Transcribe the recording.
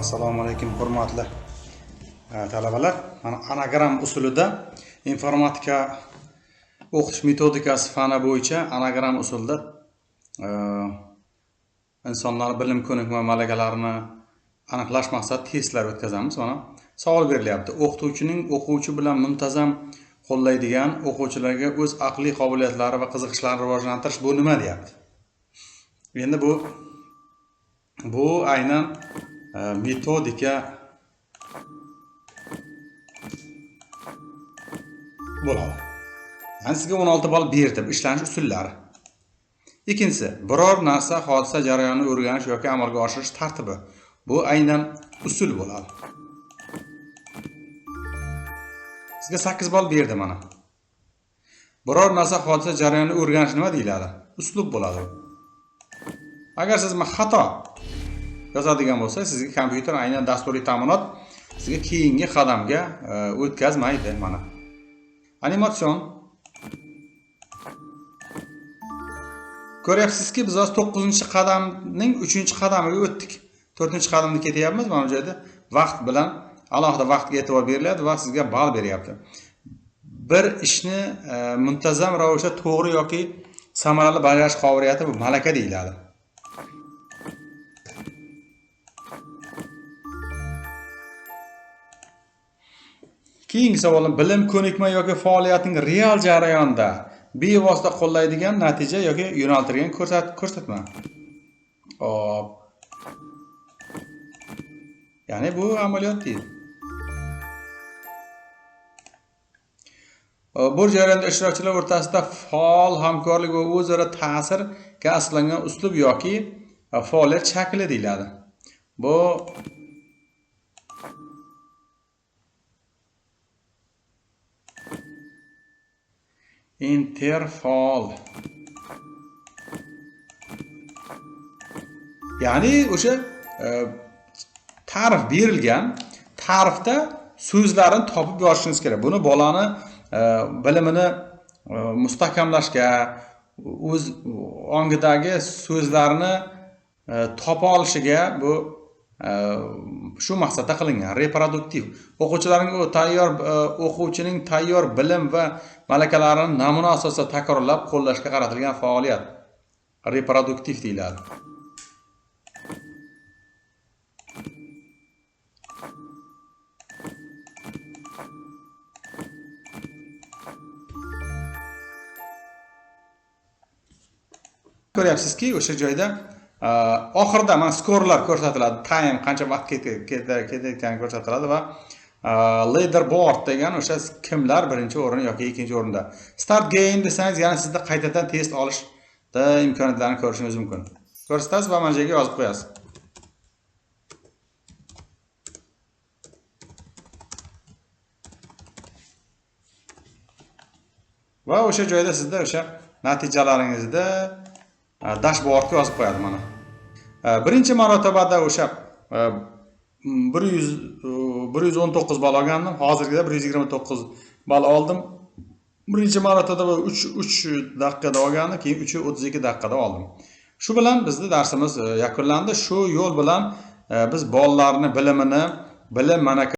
Assalomu alaykum, hurmatli talabalar. Mana, anagram usulida informatika o'qitish metodikasi fani bo'yicha anagram usulida insonlar bilim, ko'nikma, malakalarini aniqlash maqsadida testlar o'tkazamiz. Mana, savol berilyapti. O'qituvchining o'quvchi bilan muntazam qo'llaydigan, o'quvchilarga o'z aqliy qobiliyatlari va qiziqishlarini rivojlantirish, bu nima, deyapti. Endi bu aynan metodika bo'ladi. Ya'ni sizga 16 ball berdi, ishlanish usullari. Ikkinchisi, biror narsa, hodisa jarayonini o'rganish yoki amalga oshirish tartibi. Bu aynan usul bo'ladi. Sizga 8 ball berdi mana. Biror narsa, hodisa jarayonini o'rganish nima deyiladi? Uslub bo'ladi. Agar siz xato yozadigan bo'lsa, sizga kompyuter, aynan dasturiy ta'minot sizga keyingi qadamga o'tkazmaydi mana. Animatsion. Ko'ryapsizki, biz hozir 9-qadamning 3-qadamiga o'tdik. 4-qadamda ketyapmiz. Mana bu joyda vaqt bilan, alohida vaqtga e'tibor beriladi va sizga ball beryapti. Bir ishni muntazam ravishda to'g'ri yoki samarali bajarish qobiliyati, bu malaka deyiladi. Keyingi savolim: bilim, ko'nikma yoki faoliyatning real jarayonda bevosita qo'llaydigan natija yoki yo'naltirgan ko'rsatma. Hop. Ya'ni bu amaliyot deydi. Bu jarayonda ishtirokchilar o'rtasida faol hamkorlik va o'zaro ta'sirga asoslangan uslub yoki faoliyat shakli deyiladi. Bu interfaol. Ya'ni o'sha ta'rif berilgan, ta'rifda so'zlarni topib yozishingiz kerak. Buni bolani bilimini mustahkamlashga, o'z ongidagi so'zlarni topa olishiga bu shu maqsadda qilingan. Reproduktiv. O'quvchilarning tayyor o'quvchining tayyor bilim va malakalarini namuna asosida takrorlab qo'llashga qaratilgan faoliyat. Reproduktiv deyiladi. Ko'ryapsizki, o'sha joyda oxirida mana skorlar ko'rsatiladi. Time, qancha vaqt ketayotgani ko'rsatiladi va leaderboard degan o'sha kimlar birinchi o'rin yoki ikkinchi o'rinda. Start game desangiz, yana sizda qaytadan test olishda imkoniyatlarni ko'rishingiz mumkin. Ko'rsatasiz va mana bu yerga yozib qo'yasiz. Va o'sha joyda sizda o'sha natijalaringizni dashboardga yozib qo'yadi mana. Birinchi marotabada o'sha 119 ball olgandim. Hozirgida 129 ball oldim. Birinchi marotaba 3 daqiqada olgandim, keyin 3:32 daqiqada oldim. Shu bilan bizning darsimiz yakunlandi. Shu yo'l bilan biz bolalarning bilimini, bilim malaka